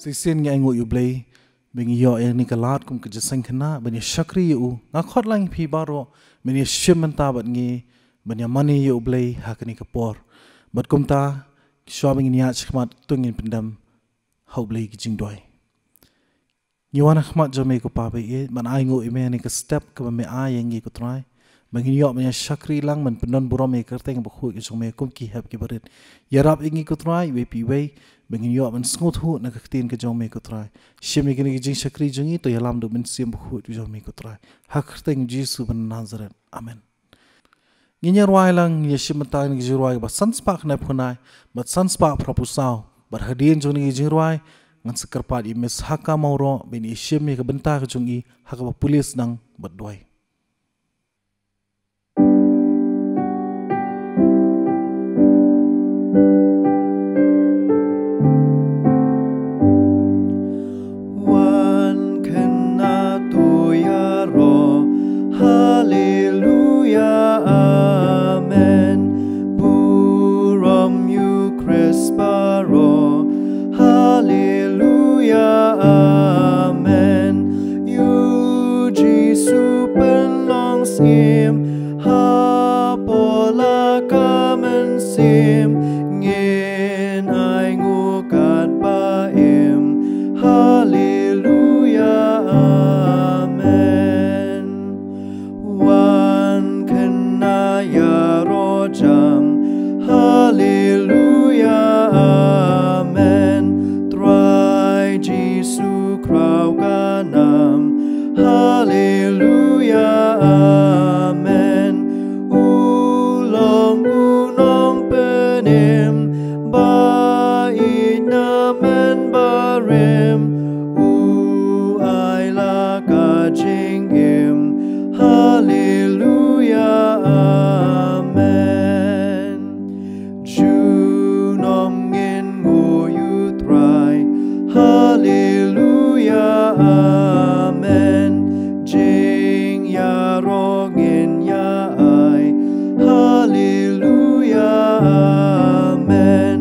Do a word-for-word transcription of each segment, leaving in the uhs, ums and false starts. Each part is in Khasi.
Shisien ngi ainguh ïa U Blei ba ngi ïoh ïa kane ka lad kum ka jingïaseng khynnah ban ïa shakri ïa u. Nga khot lang ïa phi baroh ban ïa shim bynta bad ngi ban ïa mane ïa U Blei ha kane ka por. Bad kumta, shuwa ba ngin ïaid shakhmat, to ngin pyndem ha U Blei ki jingduwai. Ngi wan ha khmat jong me ko Pa ba ïeit, ban ainguh ïa me ïa kane ka step kaba me ai ïa ngi ko Trai, ba ngin ïoh ban ïa shakri lang, ban pyndon burom ïa ka kyrteng bakhuid ka jong me kum ki hep ki barit. Ïarap ïa ngi ko Trai, iwei pa iwei, ba ngin ïoh ban sngewthuh na ka ktien ka jong me ko Trai. Shim ïa kane ka jingshakri jong ngi, to ïalam da U Mynsiem Bakhuid ka jong me ko Trai. Ha ka kyrteng Jisu ba na Nasareth. Amen. Ngin ïa rwai lang, ngin ïa shim bynta ïa ka jingrwai kaba san spah khyndai phew khyndai bad san spah phra phew saw. Bad hadien jong kane ka jingrwai, ngan sa kyrpad ïa Miss Haka Mawroh ban ïa shim ïa ka bynta ka jong i ha kaba pule sdang bad duwai. Wan khynnah to ïaroh, Haleluya, Amen. Burom ïa U Khrist baroh, Haleluya, Amen. Ïa U Jisu pynlong syiem, ha pdeng la ka mynsiem, ngin ainguh katba im, Haleluya, Amen. Wan khynnah ïaroh jam, Haleluya, Amen. Trai Jisu khraw ka nam, Haleluya, Amen. U long u nongpynim, ba ïeit na mynbarim, u ai la ka jingim, Haleluya, Amen. Junom ngin nguh ïa U Trai, Haleluya, Amen. Jingïaroh ngin ïa ai, Haleluya, Amen.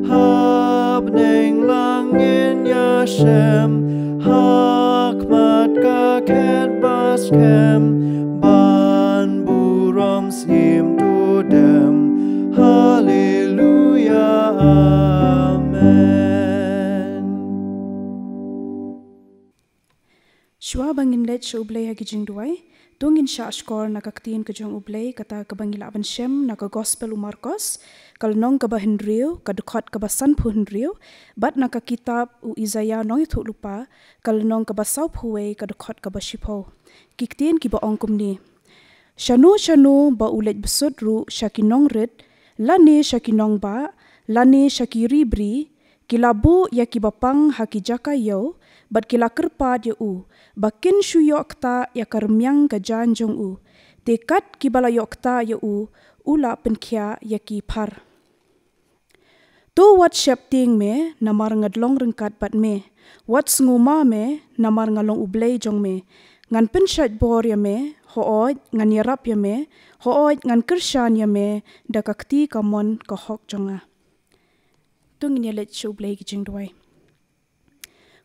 Hapdeng lang ngin ïa shem, ha khmat ka khet ba skhem, ban burom syiem to dem, Haleluya, Amen. Shuwa ba ngin leit sha U Blei ha ki jingduwai, to ngin shah shkor na ka ktien ka jong U Blei, kata kaba ngi lah ban shem na ka Gospel u Markos, ka lynnong kaba hynriew, ka dkhot kaba sanphew hynriew, bad na ka kitab u Isaïah nongïathuhlypa, ka lynnong kaba sawphew wei, ka dkhot kaba shiphew. Ki ktien kiba ong kumne: Shano shano ba u leit bsut ruh sha ki nongrit, lane sha ki nongbah, lane sha ki ri bri, ki la buh ïa kiba pang ha ki jaka ïew, bad ki la kyrpad ïa u ba kin shu ïoh ktah ïa ka rmiang ka jaiñ jong u. Te kat kiba la ïoh ktah ïa u, u la pynkhiah ïa ki phar. To wat sheptieng me, namar nga long ryngkat bad me. Wat sngewma me, namar nga long U Blei jong me. Ngan pynshait bor ïa me, hooid, ngan ïarap ïa me, hooid, ngan kyrshan ïa me da ka kti kamon ka hok jong nga. To ngin ïa leit sha U Blei ki jingduwai.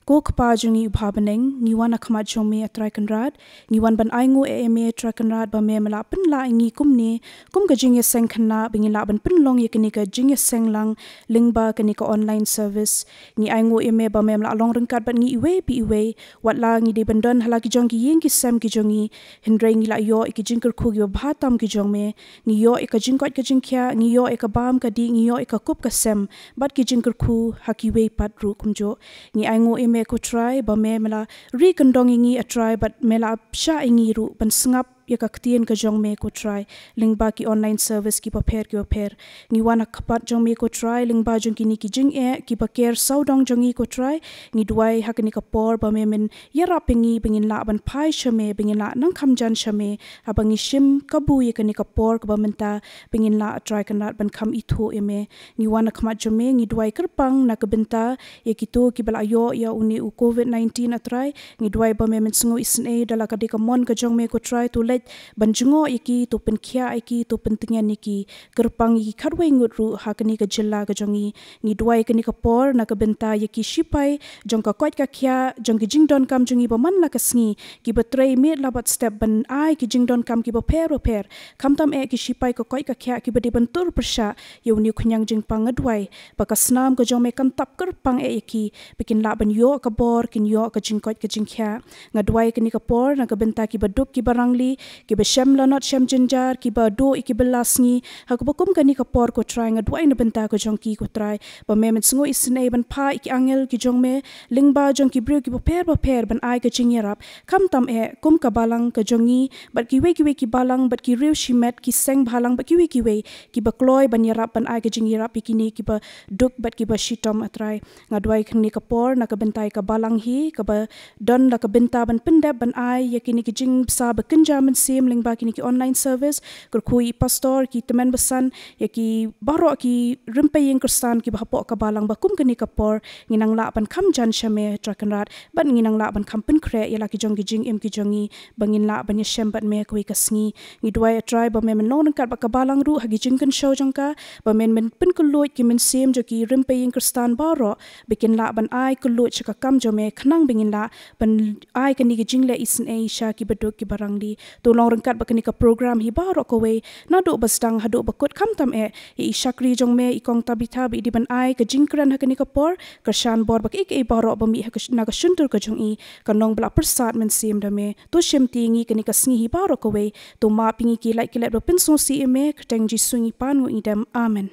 Ko Kpa jong ngi uba ha bneng, ngi wan ha khmat jong me, A Trai Kynrad, ngi wan ban ainguh ïa me, A Trai Kynrad, ba me me la pynlah ïa ngi kumne kum ka jingïaseng khynnah, ba ngin lah ban pynlong ïa kane ka jingïaseng lang lyngba kane ka online service. Ngi ainguh ïa me ba me me la long ryngkat bad ngi iwei pa iwei, wat la ngi dei ban don ha la ki jong ki ïing ki sem ki jong ngi, hynrei ngi la ïoh ïa ki jingkyrkhu kiba bha tam ki jong me. Ngi ïoh ïa ka jingkoit ka jingkhiah, ngi ïoh ïa ka bam ka dih, ngi ïoh ïa ka kup ka sem, bad ki jingkyrkhu ha kiwei pat ruh kumjuh. Ngi ainguh ïa me, ko Trai, ba me me la ri kyndong ïa ngi, A Trai, bad me la pynshah ïa ngi ruh ban sngap ïa ka ktien ka jong me, ko Trai, lyngba ki online service kiba pher kiba pher. Ngi wan ha khmat jong me, ko Trai, lyngba jong kine ki jingeh kiba ker sawdong jong ngi, ko Trai. Ngi duwai ha kane ka por ba me men ïarap ïa ngi ba ngin lah ban phai sha me, ba ngin lah nang kham jan sha me, haba ngi shim kabu ïa kane ka por kaba mynta, ba ngin lah, A Trai Kynrad, ban kham ithuh ïa me. Ngi wan ha khmat jong me, ngi duwai kyrpang na ka bynta ïa kito kiba la ïoh ïa une u covid nineteen, A Trai. Ngi duwai ba me men sngew isynei da la ka dei ka mon ka jong me, ko Trai, to ban jngoh ïa ki, to pynkhiah ïa ki, to pyntngen ïa ki, kyrpang ïa ki khatwei ngut ruh ha kane ka jylla ka jong ngi. Ngi duwai kane ka por na ka bynta ïa ki shipai jong ka koit ka khiah, jong ki jingdonkam jong ngi ba man la ka sngi, kiba trei miet la bad step ban ai ki jingdonkam kiba pher ba pher. Khamtam eh ki shipai ka koit ka khiah kiba dei ban tur pyrshah ïa une u khñiang jingpang, nga duwai ba ka snam ka jong me kan tap kyrpang eh ïa ki, ba kin lah ban ïoh ka bor, kin ïoh ka jingkoit ka jingkhiah. Nga duwai kane ka por na ka bynta kiba duk kiba rangli, kiba shem lanot shem jynjar, kiba duh ïa ki bylla sngi ha kaba kum kane ka por, ko Trai. Nga duwai na bynta ka jong ki, ko Trai, ba me men sngew isynei ban phah ïa ki angel ki jong me lyngba jong ki briew kiba pher ba pher ban ai ka jingïarap. Khamtam eh kum ka balang ka jong ngi bad kiwei kiwei ki balang bad ki riew shimet, ki seng bhalang bad kiwei kiwei kiba kloi ban ïarap, ban ai ka jingïarap ïa kine kiba duk bad kiba shitom, ah Trai. Nga duwai kane ka por na ka bynta ïa ka balang hi, kaba don la ka bynta ban pyndep ban ai ïa kine ki jingbsa ba kynja mynsiem lyngba kine ki online service. Kyrkhu ïa i pastor, ki tymmen basan, ïa ki baroh ki rympei ïing khristan kiba hapoh ka balang, ba kum kane ka por ngin nang lah ban kham jan sha me, Trai Kynrad, bad ngin nang lah ban kham pynkhreh ïa la ki jong ki jingim ki jong ngi, ba ngin lah ban ïashem bad me kawei ka sngi. Ngi duwai, ah Trai, ba me men long ryngkat bad ka balang ruh ha ki jingkynshew jong ka, ba men men pynkylluid ki mynsiem jong ki rympei ïing khristan baroh, ba kin lah ban ai kylluid sha ka kam jong me, khnang ba ngin lah ban ai kane ka jingleh isynei sha kiba duk kiba rangli. To long ryngkat bad kane ka program hi baroh kawei, naduh ba sdang haduh ba kut. Khamtam eh ïa i shakri jong me, i kong Tabitha, ba i dei ban ai ka jingkren ha kane ka por. Kyrshan bor ba kaei kaei baroh ba mih ha ka sh-, na ka shyntur ka jong i, kan long ba la pyrsad mynsiem da me. To shimti ïa ngi kane ka sngi hi baroh kawei. To map ïa ngi ki lait ki let ba pynsngewsih ïa me. Kyrteng Jisu ngi pan, ngi dem. Amen.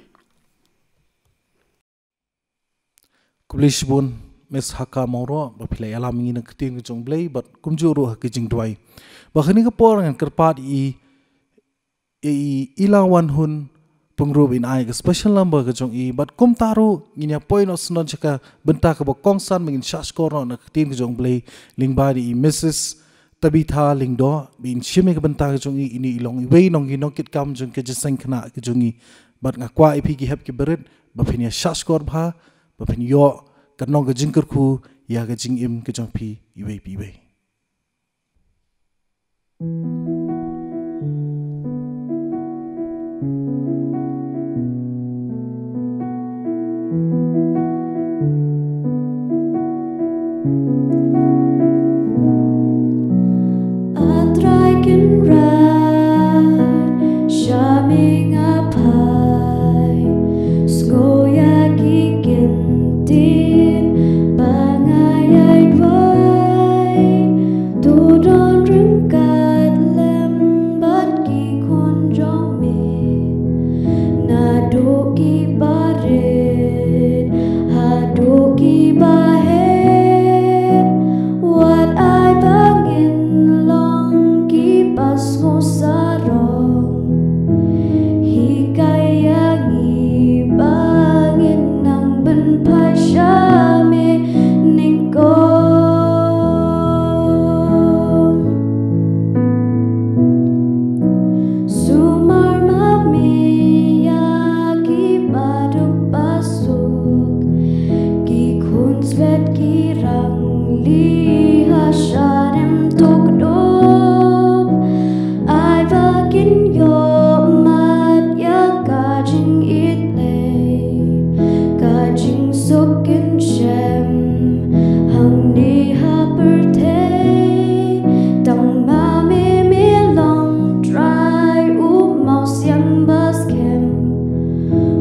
Khublei shibun Miss Haka Mawroh, ba phi la ïalam ïa ngi na ka ktien ka jong U Blei bad kumjuh ruh ha ka jingduwai. Ba kane ka por ngan kyrpad ïa i, ïa i Ila Wan Hun Pyngrope, in ai ka special number ka jong i, bad kumta ruh ngin ïa poi noh syndon sha ka bynta kaba kongsan, ba ngin shahshkor noh na ka ktien ka jong U Blei lyngba da i Missus Tabitha Lyngdoh, ba in shim ïa ka bynta ka jong i. Ine i long iwei na ki nongkitkam jong ka jingïaseng khynnah ka jong i. Bad nga kwah ïa phi ki hep ki barit ba phin ïa shahshkor bha, ba phin ïoh ka nong ka jingkyrkhu ïa ka jingim ka jong phi iwei pa iwei. A Trai Kynrad, sha me nga phai, sngew ïa ki kyntien ba nga ïai duwai, to don ryngkat lem bad ki khun jong me, naduh ki barit haduh ki bahep. Wat ai ba ngin long kiba sngewsarong, hikai ïa ngi ba ngin nang pynphai sha me nyngkong. Sumar ma me ïa kiba duk ba suk, ki khun swet ki rangli ha shadem tukdup. Ai ba kin ïoh mad ïa ka jingïeit lei, ka jingsuk kynshem hangne ha pyrthei. Tang ma me me long Trai u mawsiang ba skhem.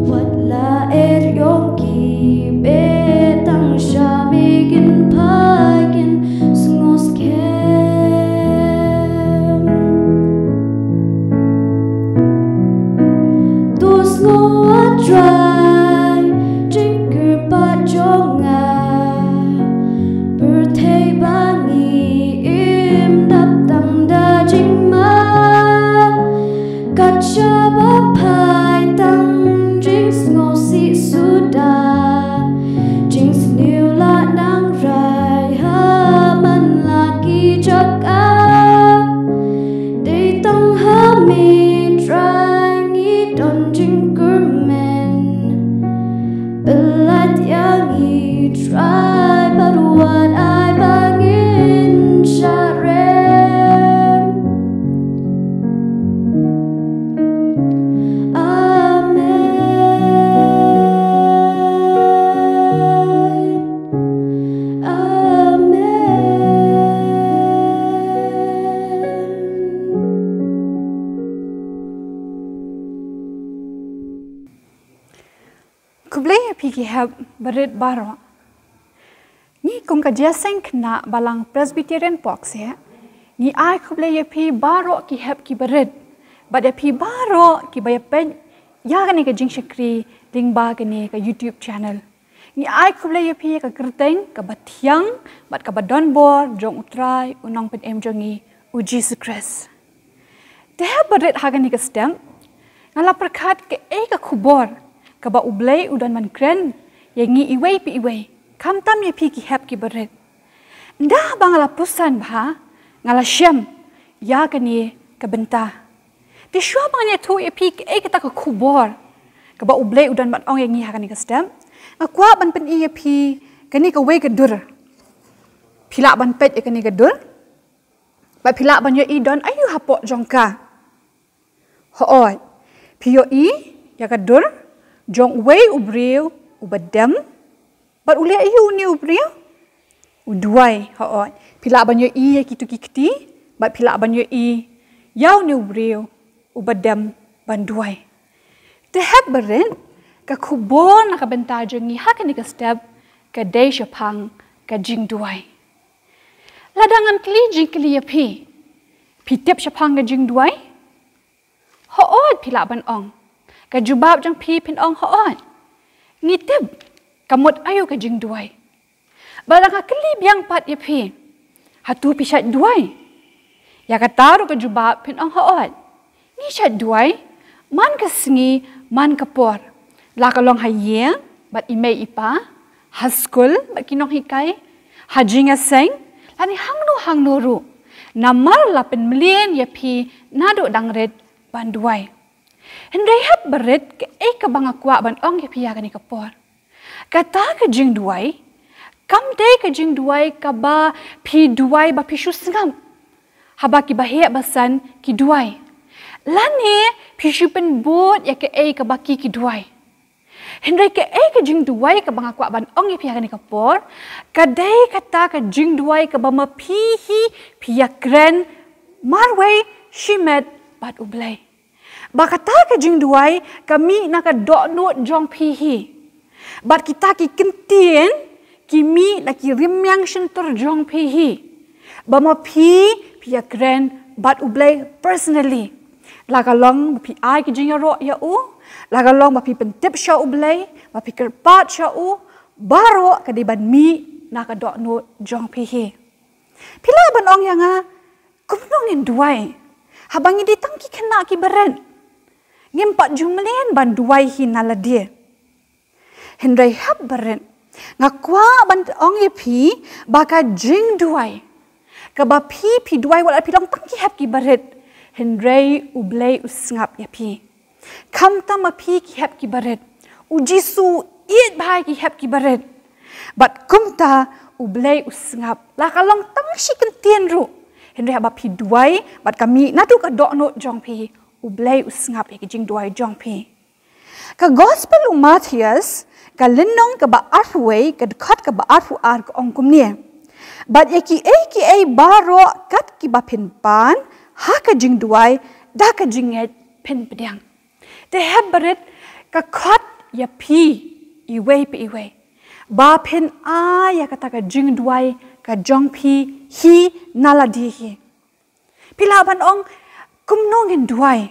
Wat la er ïong ki beh, tang sha me kin phai kin sngewskhem. To sngew, A Trai, jingkyrpad jong nga. Pyrthei ba ngi im dap tang da jingma, kat shaba phai tang jingsngewsih suda. Jingsniew la nang rai ha man la ki jaka. Dei tang ha me Trai ngi don jingkyrmen. Pynlait ïa ngi Trai bad wat ai ba ngin sharem. Khublei ïa phi ki hep barit baroh. Ngi kum ka Jingïaseng Khynnah Balang Presbyterian Pohkseh, ngi ai khublei ïa phi baroh ki hep ki barit, bad ïa phi baroh kiba ïa peit ïa kane ka jingshakri lyngba kane ka YouTube channel. Ngi ai khublei ïa phi ïa ka kyrteng kaba thiang bad kaba donbor jong U Trai, U Nongpynim jong ngi, U Jisu Khrist. Te hep barit, ha kane ka step nga la pyrkhat kaei ka khubor kaba U Blei u don ban kren ïa ngi iwei pa iwei, khamtam ïa phi ki hep ki barit. Ynda ba nga la pyrshang bha, nga la shem ïa kane ka bynta. Te shuwa ba ngan ïathuh ïa phi kaei kata ka khubor kaba U Blei u don ban ong ïa ngi ha kane ka step, nga kwah ban pyni ïa phi kane kawei ka dur. Phi lah ban peit ïa kane ka dur, bad phi lah ban ïohi don aïu hapoh jong ka. Hooid, phi ïohi ïa ka dur jong uwei u briew uba dem. Bad u leh aïu une u briew? U duwai. Hooid, phi lah ban ïohi ïa kitu ki kti, bad phi lah ban ïohi ïa une u briew uba dem ban duwai. Te hep barit, ka khubor na ka bynta jong ngi ha kane ka step ka dei shaphang ka jingduwai. Lada ngan kylli jingkylli ïa phi, phi tip shaphang ka jingduwai? Hooid, phi lah ban ong. Ka jubab jong phi phin ong hooid. Ngi tip, ka mut aïu ka jingduwai. Bad lada nga kylli biang pat ïa phi, hato phi shait duwai? Ïa kata ruh ka jubab phin ong hooid. Ngi shait duwai man ka sngi man ka por, la ka long ha ïing bad i mei i pa, ha skul bad ki nonghikai, ha jingïaseng, lane hangno hangno ruh. Namar la pynmlien ïa phi naduh dang rit ban duwai. Hynrei hep barit, kaei kaba nga kwah ban ong ïa phi ïa kane ka por, kata ka jingduwai kam dei ka jingduwai kaba phi duwai ba phi shu sngap haba ki baheh basan ki duwai, lane phi shu pynbud ïa kaei kaba ki ki duwai. Hynrei kaei ka jingduwai kaba nga kwah ban ong ïa phi ha kane ka por, ka dei kata ka jingduwai kaba ma phi hi phi ïakren marwei shimet bad U Blei. Ba kata ka jingduwai ka mih na ka dohnud jong phi hi, bad kita ki ktien ki mih na ki rmiang shyntur jong phi hi. Ba ma phi phi ïakren bad U Blei personally, la ka long ba phi ai ki jingïaroh ïa u, la ka long ba phi pyntip sha U Blei, ba phi kyrpad sha u, baroh ka dei ban mih na ka dohnud jong phi hi. Phi lah ban ong ïa nga, kumno ngin duwai haba ngi dei tang ki khynnah ki barit? Ngim pat ju mlien ban duwai hi na lade. Hynrei hep barit, nga kwah ban ong ïa phi ba ka jingduwai kaba phi phi duwai, wat la phi long tang ki hep ki barit, hynrei U Blei u sngap ïa phi. Khamtam ma phi ki hep ki barit, U Jisu u ïeit bha ïa ki hep ki barit. Bad kumta U Blei u sngap, la ka long tang shi kyntien ruh, hynrei haba phi duwai bad ka mih naduh ka dohnud jong phi, U Blei u sngap ïa ki jingduwai jong phi. Ka Gospel u Mathaios, ka lynnong kaba arphew wei, ka dkhot kaba arphew ar, ka ong kumne: Bad ïa kiei kiei baroh kat kiba phin pan ha ka jingduwai, da ka jingngeit phin pdiang. Te hep barit, ka khot ïa phi iwei pa iwei ba phin ai ïa kata ka jingduwai ka jong phi hi na lade hi. Phi lah ban ong, kumno ngin duwai?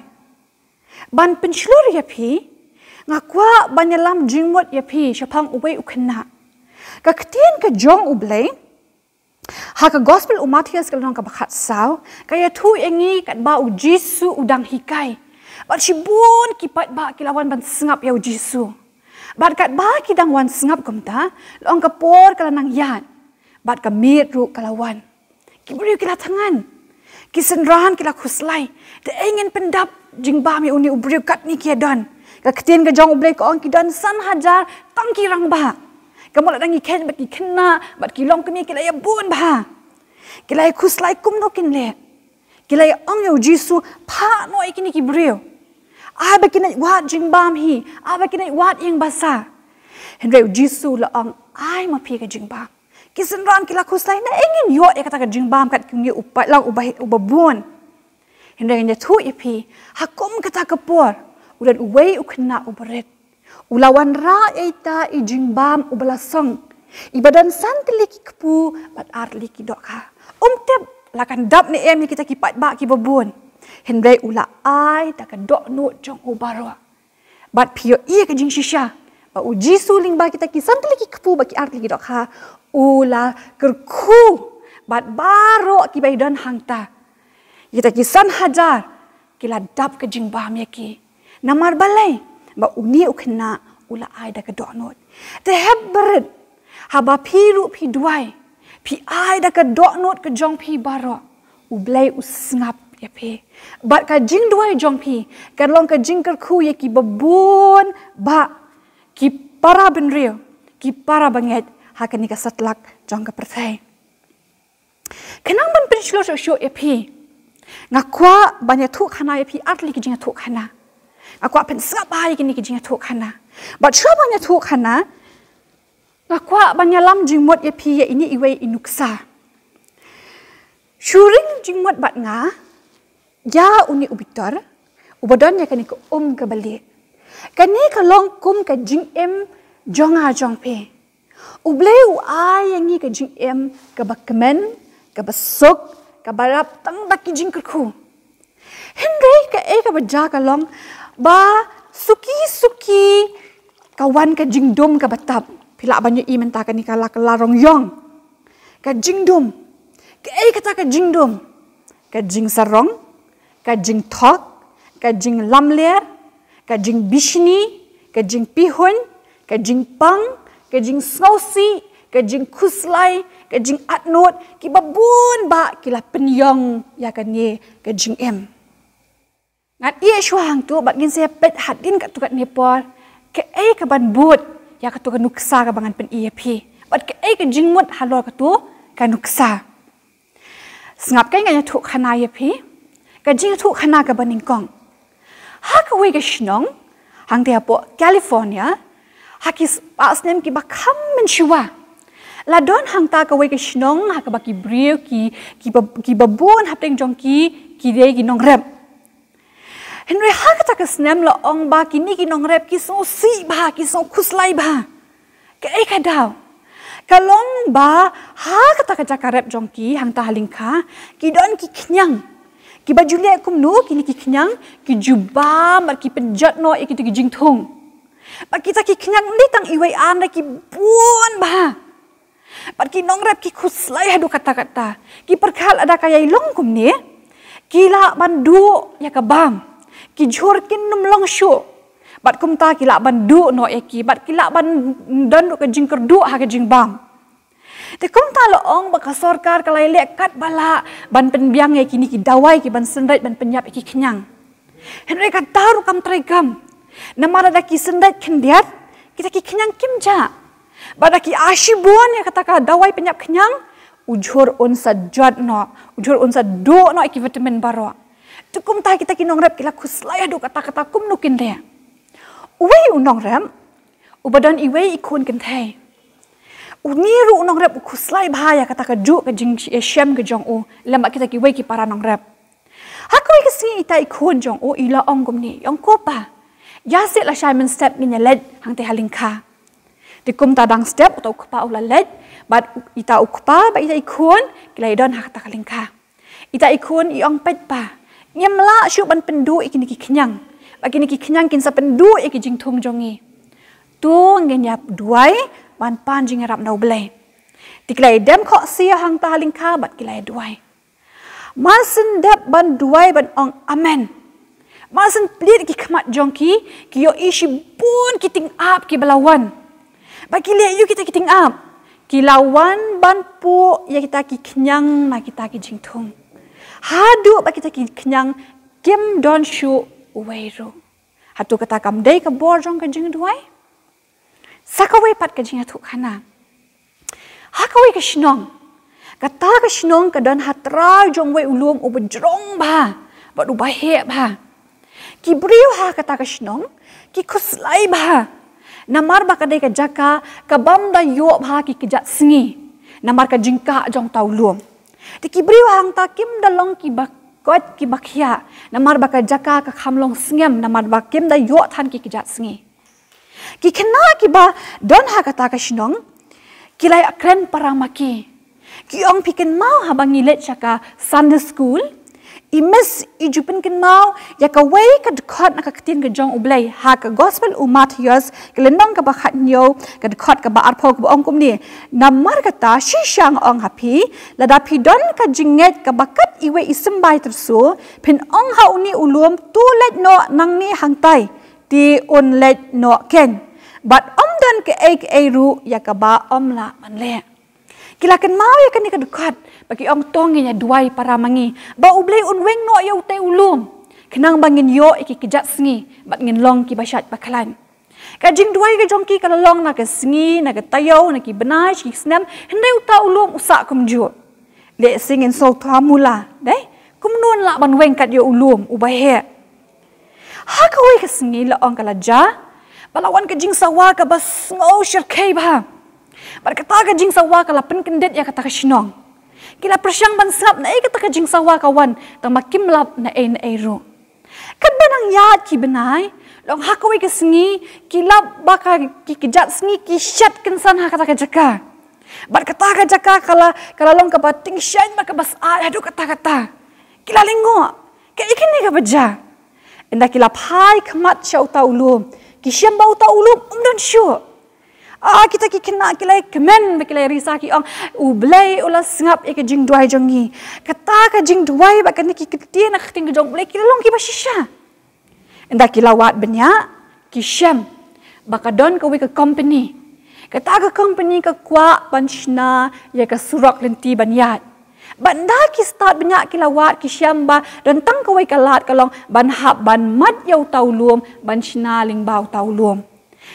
Ban pynshlur ïa phi, nga kwah ban ïalam jingmut ïa phi shaphang uwei u khynnah. Ka ktien ka jong U Blei ha ka Gospel u Mathaios, ka lynnong kaba khatsaw, ka ïathuh ïa ngi katba U Jisu u dang hikai, bad shibun ki paidbah ki la wan ban sngap ïa U Jisu. Bad katba ki dang wan sngap kumta, la ong ka por ka la nang ïaid, bad ka miet ruh ka la wan. Ki briew ki la thngan, ki synran ki la khuslai. Te ei ngin pyndap jingbam ïa une u briew, katne ki ïa don? Ka ktien ka jong U Blei ka ong, ki don san hajar tang ki rangbah. Ka mut lada ngi khein bad ki khynnah bad ki longkmie, ki la ïa bun bha. Ki la ïa khuslai kumno kin leh. Ki la ïa ong ïa U Jisu, phah noh ïa kine ki briew. Ai ba kin leit wad jingbam hi, ai ba kin leit wad ïing basa. Hynrei U Jisu u la ong, ai ma phi ka jingbam. Ki synran ki la khuslai, na ei ngin ïoh ïa kata ka jingbam kat kum une u paidlang uba, uba bun? Hynrei ngan ïathuh ïa phi, ha kum kata ka por, u don uwei u khynnah uba rit. U la wanrah ïa ita i jingbam uba la song, iba don san tylli ki kpu bad ar tylli ki dohkha. Um tip la kan dap ne em ïa kita ki paidbah kiba bun. Hynrei u la ai da ka dohnud jong u baroh. Bad phi ïohi ïa ka jingshisha ba U Jisu lyngba kita ki san tylli ki kpu bad ki ar tylli ki dohkha, u la kyrkhu bad baroh kiba ïadon hangta. Kita ki san hajar ki la dap ka jingbam ïa ki. Namar balei? Ba une u khynnah u la ai da ka dohnud. Te hep barit, haba phi ruh phi duwai, phi ai da ka dohnud ka jong phi baroh, U Blei u sngap ïa phi. Bad ka jingduwai jong phi kan long ka jingkyrkhu ïa kiba bun bah, ki para bynriew, ki para bangeit ha kane ka satlak jong ka pyrthei. Khnang ban pynshlur shuh shuh ïa phi, nga kwah ban ïathuh khana ïa phi ar tylli ki jingïathuh khana. Nga kwah pynsngap bha ïa kine ki jingïathuh khana. Bad shuwa ban ïathuh khana, nga kwah ban ïalam jingmut ïa phi ïa ine iwei i nuksa. Shu ring jingmut bad nga ïa une u bitor uba don ïa kane ka um kaba lieh. Kane ka long kum ka jingim jong nga jong phi. U Blei u ai ïa ngi ka jingim kaba kmen, kaba suk, kaba rap tang da ki jingkyrkhu. Hynrei kaei kaba jia ka long ba suki suki ka wan ka jingdum kaba tap. Phi lah ban ïohi mynta kane ka la kylla rong ïong. Ka jingdum. Kaei kata ka jingdum? Ka jingsarong, ka jingthok, ka jinglamler, ka jingbishni, ka jingpihuiñ, ka jingpang, ka jingsngewsih, ka jingkhuslai, ka jingatnud, kiba bun bah ki la pynïong ïa kane ka jingim. Ngan ïeh shuwa hangto bad ngin sa ïa peit hadien katto katne por kaei kaban bud ïa katto ka nuksa kaba ngan pyni ïa phi bad kaei ka jingmut halor katto ka nuksa. Sngap, kaei ngan ïathuh khana ïa phi, ka jingïathuh khana kaba nyngkong. Ha kawei ka shnong hangta hapoh California, ha ki spah snem kiba kham mynshuwa, la don hangta kawei ka shnong ha kaba ki briew ki, kiba, kiba bun hapdeng jong ki ki dei ki nongrep. Hynrei ha kata ka snem la ong ba kine ki nongrep ki sngewsih bha, ki sngewkhuslai bha. Kaei ka daw? Ka long ba ha kata ka jaka rep jong ki hangta ha lyngkha ki don ki khñiang kiba ju leh kumno? Kine ki khñiang ki ju bam bad ki pynjot noh ïa kito ki jingthung. Bad kita ki khñiang ym dei tang iwei ar, ki bun bha. Bad ki nongrep ki khuslai haduh katta katta. Ki pyrkhat lada ka ïai long kumne, ki lah ban duh ïa ka bam. Ki jhur kin nym long shuh. Bad kumta ki lah ban duh noh ïa ki bad ki lah ban don ruh ka jingkyrduh ha ka jingbam. Te kumta la ong ba ka sorkar ka la ïaleh katba lah ban pynbiang ïa kine ki dawai kiban synreit ban pynïap ïa ki khñiang. Hynrei kata ruh kam treikam. Namar lada ki synreit khyndiat, kita ki khñiang kim jah. Bad lada ki ai shibun ïa kata ka dawai pynïap khñiang, u jhur un sa jot noh, u jhur un sa duh noh ïa ki vitamin baroh. Te kumta kita ki nongrep ki la khuslai haduh katta katta kumno kin leh. Uwei u nongrep uba don iwei i khun kynthei. Une ruh u nongrep u khuslai bha ïa kata kajuh ka jingïashem ka jong u lem bad kita kiwei ki para nongrep. Ha kawei ka sngi ita i khun jong u i la ong kumne, i ong, "Ko pa, ïa seh lashai mynstep ngin ïa leit hangta ha lyngkha." Te kumta dang step uta u kpa u la leit bad ita u kpa bad ita i khun ki la ïadon ha kata ka lyngkha. Ita i khun i ong, "Peit pa, ngim lah shuh ban pynduh ïa kine ki khñiang. Bad kine ki khñiang kin sa pynduh ïa ki jingthung jong ngi. To ngin ïa duwai ban pan jingïarap na U Blei." Te ki la ïadem khohsiew hangta ha lyngkha bad ki la ïa duwai. Mar shen dep ban duwai ban ong amen, mar shen plie ki khmat jong ki, ki ïohi shibun ki tyngab kiba la wan. Bad ki leh aïu kita ki tyngab? Ki la wan ban puh ïa kita ki khñiang na kita ki jingthung. Haduh ba kita ki khñiang kim don shuh uwei ruh. Hato kata kam dei ka bor jong ka jingduwai? Sa kawei pat ka jingïathuhkhana. Ha kawei ka shnong. Kata ka shnong ka don ha trai jong uwei u lum uba jrong bha bad uba heh bha. Ki briew ha kata ka shnong ki khuslai bha. Namar ba ka dei ka jaka kabym da ïoh bha ki kjat sngi. Namar ka jingkah jong uta u lum. Te ki briew hangta kim da long kiba koit kiba khiah. Namar ba ka jaka ka kham long sngem, namar ba kim da ïoh than ki kjat sngi. Ki khynnah kiba don ha kata ka shnong ki la ïakren para ma ki. Ki ong, phi kynmaw haba ngi leit sha ka Sunday school, i miss i ju pynkynmaw ïa kawei ka dkhot na ka ktien ka jong U Blei ha ka Gospel u Mathaios, ka lynnong kaba khathynñiew, ka dkhot kaba arphew, kaba ong kumne: Namar kata shisha nga ong ha phi, lada phi don ka jingngeit kaba kat iwei i symbai tyrso, phin ong ha une u lum, to leit noh nangne hangtai, te un leit noh keiñ. Bad ym don kaei kaei ruh ïa kaba ym lah ban leh. Ki la kynmaw ïa kane ka dkhot, ba ki ong, to ngin ïa duwai para ma ngi ba U Blei un weng noh ïa utai u lum, khnang ba ngin ïoh ïa ki kjat sngi bad ngin long kiba shait ba khlaiñ. Ka jingduwai ka jong ki ka la long na ka sngi, na ka taïew, na ki bnai, shi snem, hynrei uta u lum u sah kumjuh. Lehse ngin sngew thamula, dei, kumno un lah ban weng kat ïa u lum uba heh. Ha kawei ka sngi, la ong, ka la jia ba la wan ka jingsawa kaba sngew shyrkhei bha. Bad kata ka jingsawa ka la pynkyndit ïa kata ka shnong. Ki la pyrshang ban sngap naei kata ka jingsawa ka wan, tangba kim lap naei naei ruh. Katba nang ïaid ki bnai, la ong, ha kawei ka sngi ki lap ba ka, ki kjat sngi ki shet kynsan ha kata ka jaka. Bad kata ka jaka ka la, ka la long kaba tyngshaiñ bad kaba syaid haduh katta katta. Ki la lyngngoh, kaei kane kaba jia? Ynda ki la phai khmat sha uta u lum, ki shem ba uta u lum um don shuh. Ah, kita ki khynnah ki la ïakmen bad ki la ïarisa, ki ong, U Blei u la sngap ïa ka jingduwai jong ngi. Kata ka jingduwai bad kane ki ktien na ka ktien ka jong U Blei ki la long kiba shisha. Ynda ki la wad bniah, ki shem ba ka don kawei ka company. Kata ka company ka kwah ban shna ïa ka surok lynti ban ïaid. Bad ynda ki stad bniah, ki la wad, ki shem ba don tang kawei ka lad, ka long ban hap ban mad ïa uta u lum, ban shna lyngba uta u lum.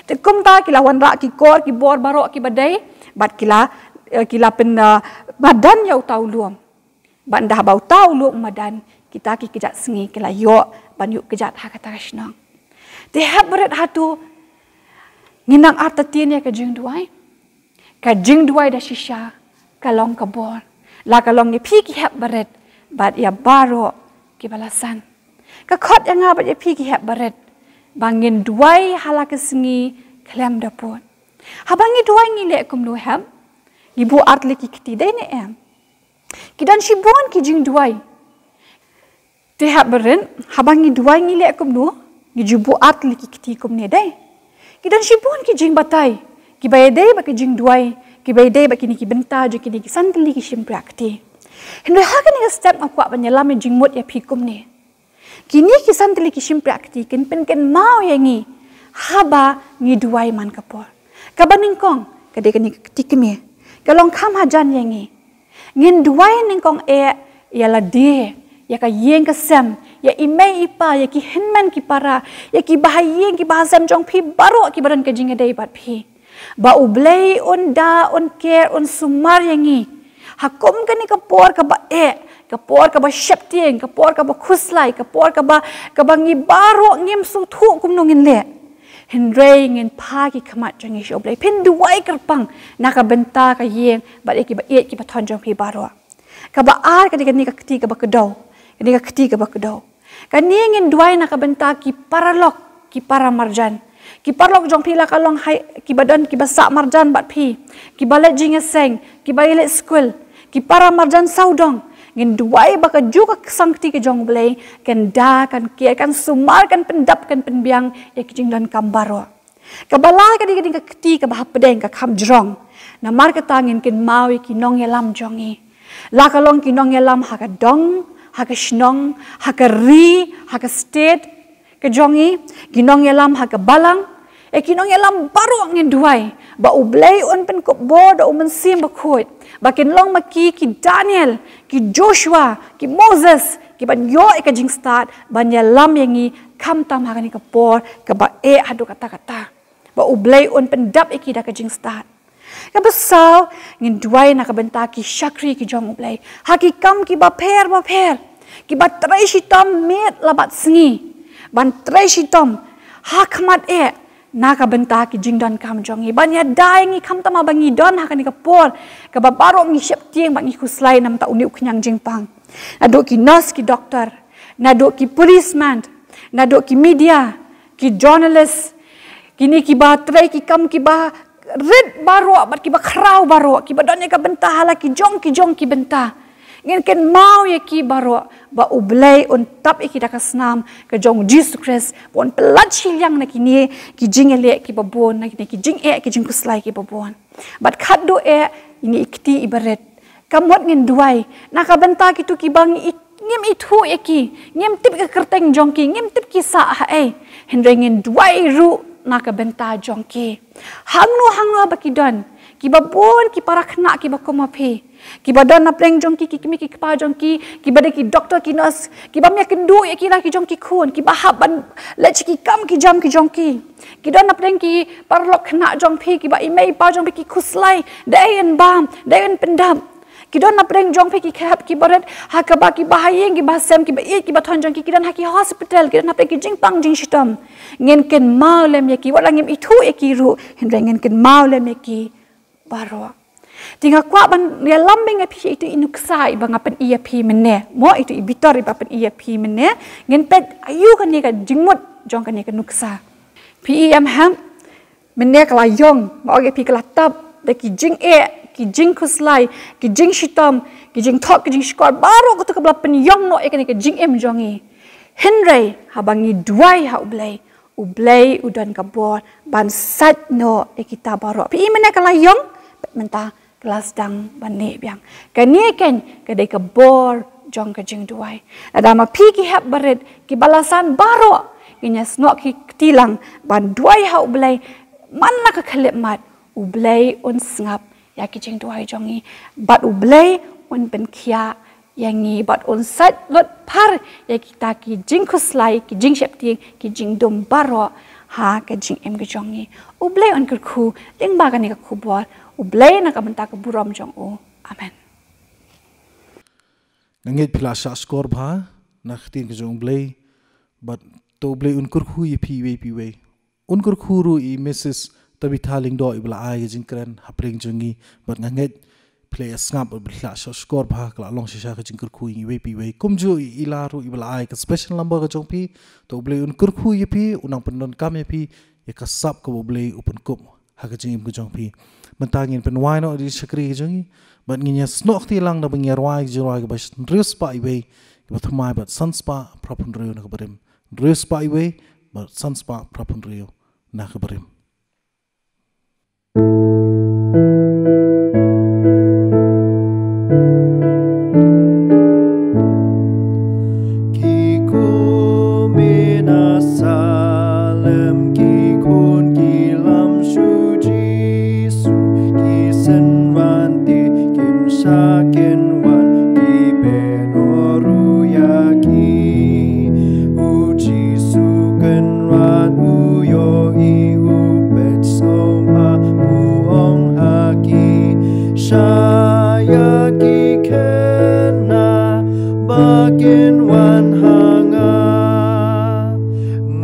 Te kumta ki la wanrah ki kor ki bor baroh kiba dei, bad ki la, eh, ki la pyn, eh, madan ïa uta u lum. Bad ynda ba uta u lum u madan, kita ki kjat sngi ki la ïoh ban ïuh kjat ha kata ka shnong. Te hep barit hato ngin nang artatien ïa ka jingduwai? Ka jingduwai da shisha ka long ka bor. La ka long ïa phi ki hep barit bad ïa baroh kiba la san. Ka khot ïa nga bad ïa phi ki hep barit ba ngin duwai ha la ka sngi khlem da pud. Haba ngi duwai ngi leh kumno, hep? Ngi buh ar tylli ki kti, dei ne em? Ki don shibun ki jingduwai. Te hep barit, haba ngi duwai ngi leh kumno? Ngi ju buh ar tylli ki kti kumne, dei? Ki don shibun ki jingbatai kiba ïadei bad ki jingduwai, kiba ïadei bad kine ki bynta jong kine ki san tylli ki shympriah kti. Hynrei ha kane ka step nga kwah ban ïalam ïa jingmut ïa phi kumne. Kine ki san tylli ki shympriah kti kin pynkynmaw ïa ngi haba ngi duwai man ka por. Kaba nyngkong ka dei kane ka kti kmie, ka long kham hajan ïa ngi. Ngin duwai nyngkong eh ïa lade, ïa ka ïing ka sem, ïa i mei i pa, ïa ki hynmen ki para, ïa ki bahaïing ki bahasem jong phi baroh kiba don ka jingïadei bad phi. Ba U Blei un da, un ker, un sumar ïa ngi ha kum kane ka por kaba eh, ka por kaba sheptieng, ka por kaba khuslai, ka por kaba, kaba ngi baroh ngim sngewthuh kumno ngin leh. Hynrei ngin phah ki khmat jong ngi sha U Blei. Phin duwai kyrpang na ka bynta ka ïing bad ïa kiba ïeit kiba thon jong phi baroh. Kaba ar ka dei kane ka kti kaba kdew. Kane ka kti kaba kdew. Kane ngin duwai na ka bynta ki paralok, ki para marjan. Ki paralok jong phi, la ka long hai kiba don kiba sah marjan bad phi, kiba leit jingïaseng, kiba leit skul, ki para marjan sawdong. Ngin duwai ba kajuh ka ksang kti ka jong U Blei kan da, kan ker, kan sumar, kan pyndap, kan pynbiang ïa ki jingdonkam baroh. Kaba lai ka dei, ka dei ka kti kaba hapdeng, ka kham jrong. Namar kata ngin kynmaw ïa ki nongïalam jong ngi. La ka long ki nongïalam ha ka dong, ha ka shnong, ha ka ri, ha ka state ka jong ngi, ki nongïalam ha ka balang, ïa ki nongïalam baroh ngin duwai ba U Blei un pynkup bor da U Mynsiem Bakhuid, ba kin long ma ki ki Daniel, ki Joshua, ki Moses, kiban ïoh ïa ka jingstad ban ïalam ïa ngi khamtam ha kane ka por kaba eh haduh katta katta. Ba U Blei un pyndap ïa ki da ka jingstad. Kaba saw, ngin duwai na ka bynta ki shakri ki jong U Blei ha ki kam kiba pher bapher, kiba trei shitom miet la bad sngi ban trei shitom ha khmat eh na ka bynta ki jingdonkam jong ngi, ban ïada ïa ngi khamtam haba ngi don ha kane ka por kaba baroh ngi sheptieng bad ngi khuslai namar une u khñiang jingpang. Naduh ki nurse, ki doktor, naduh ki policeman, naduh ki media, ki journalist, Kine kiba trei ki kam kiba rit baroh bad kiba khraw baroh, kiba don ïa ka bynta ha la ki jong ki jong ki bynta. Ngin kynmaw ïa ki baroh ba U Blei un tap ïa ki da ka snam ka jong U Jisu Khrist, ba un pyllait shiliang na kine ki jingïaleh kiba bun, na kine ki jingeh ki jingkhuslai kiba bun. Bad khatduh eh, ine i kti iba rit. Ka mut ngin duwai na ka bynta kito kiba ngi it-, ngim ithuh ïa ki, ngim tip ka kyrteng jong ki, ngim tip ki sah ha ei. Hynrei ngin duwai ruh na ka bynta jong ki. Hangno hangno ba ki don, kiba bun ki para khynnah kiba kum ma phi, kiba don na pdeng jong ki ki kmie ki kpa jong ki, kiba dei ki doktor ki nurse, kiba ym ïakynduh ïa ki la ki jong ki khun, kiba hap ban leit sha ki kam ki jam ki jong ki. Ki don na pdeng ki paralok khynnah jong phi, kiba i mei i pa jong phi ki khuslai, dei yn bam, dei yn pyndap. Ki don na pdeng jong phi ki khep kiba rit, ha kaba kiba ha ïing kiba ha sem, kiba ïeit kiba thon jong ki, ki don ha ki hospital, ki don na pdeng ki jingpang jingshitom. Ngin kynmaw lem ïa ki, wat la ngim ithuh ïa ki ruh, hynrei ngin kynmaw lem ïa ki baroh. Te nga kwah ban ïalam beiñ ïa phi ïa itu i nuksa iba nga pyni ïa phi mynne. Mo, itu i bitor iba pyni ïa phi mynne. Ngin peit aïu kane ka jingmut jong kane ka nuksa. Phi i em hem, mynne ka la ïong, nga ong ïa phi ka la tap da ki jingeh, ki jingkhuslai, ki jingshitom, ki jingthok, ki jingshukor, baroh kata kaba la pynïong noh ïa kane ka jingim jong ngi. Hynrei haba ngi duwai ha U Blei, U Blei u don ka bor ban sait noh ïa kita baroh. Phi i mynne ka la ïong, bad mynta ka la sdang ban neh biang. Kane keiñ ka dei ka bor jong ka jingduwai. Lada ma phi ki hep barit, kiba la san baroh, ngin ïa snoh ki kti lang ban duwai ha U Blei man la ka khyllipmat, U Blei un sngap ïa ki jingduwai jong ngi, bad U Blei un pynkhiah ïa ngi, bad un sait lut phar ïa kita ki jingkhuslai, ki jingsheptieng, ki jingdum baroh ha ka jingim ka jong ngi. U Blei un kyrkhu lyngba kane ka khubor, U Blei na ka bynta ka burom jong u. Amen. Nga ngeit phi la shah shkor bha na ka ktien ka jong U Blei, bad to U Blei un kyrkhu ïa phi iwei pa iwei. Un kyrkhu ruh ïa i Mrs Tabitha Lyngdoh iba la ai ka jingkren hapdeng jong ngi, bad nga ngeit phi la ïa sngap bad phi la shah shkor bha, ka la long shisha ka jingkyrkhu ïa ngi iwei pa iwei. Kumjuh ïa i la ruh iba la ai ka special number ka jong phi, to U Blei un kyrkhu ïa phi, un nang pyndonkam ïa phi ïa ka sap kaba U Blei u pynkup ha ka jingim ka jong phi. Mynta ngin pynwai noh ïa ka jingshakri ka jong ngi, bad ngin ïa snoh kti lang da ban ïa rwai ka jingrwai kaba hynriew spah iwei, kaba thymmai bad san spah phra phew hynriew na kaba rim. Hynriew spah iwei bad san spah phra phew hynriew na kaba rim. Ki khun mynta sa lem, ki khun ki lam sha U Jisu, ki synran te kim shah kynwan, ki pynurlong ïa ki. U Jisu Kynrad u ïohi, u peit sngewbha, u ong ha ki, shah ïa ki khynnah ba kin wan ha nga.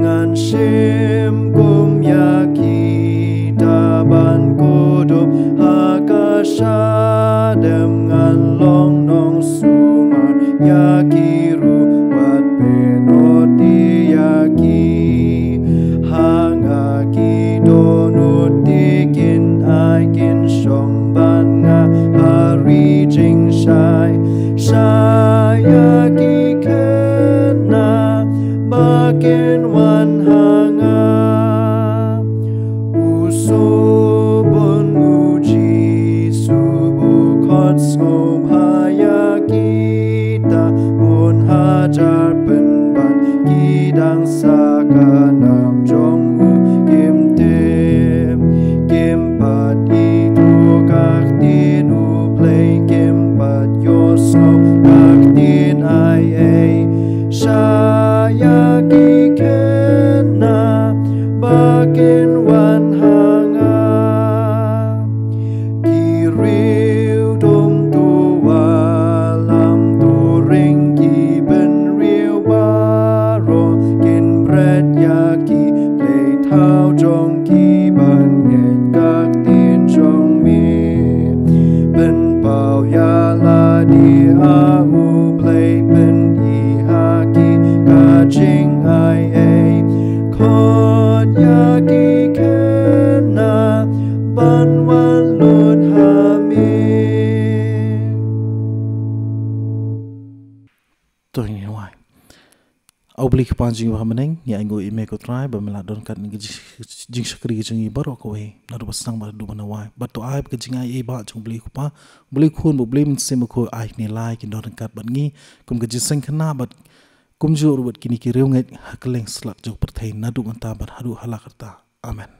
Ngan shim kum ïa kita ban kdup ha ka shadem, ngan long nongsumar ïa ki ruh, wat pyndonkam ïa ki. Ha nga ki dohnud te kin ai, kin shong bad nga ha ri jingshai. Shah ïa ki khynnah ba kin wan ha nga. Kpa jong ngi ba ha bneng, ngi ainguh ïa me ko Trai ba me la don ryngkat ha ka jingshakri jong ngi baroh kawei, naduh ba sdang bad haduh ba nang wai. Bad to ai ba ka jingai ei ba jong u Blei Kpa, u Blei Khun bad u Blei Mynsiem Bakhuid ai kine lai kin don ryngkat bad ngi kum ka jingseng khynnah bad kumjuh ruh bad kine ki riewngeit ha kylleng sla jong ka pyrthei naduh mynta bad haduh hala karta. Amen.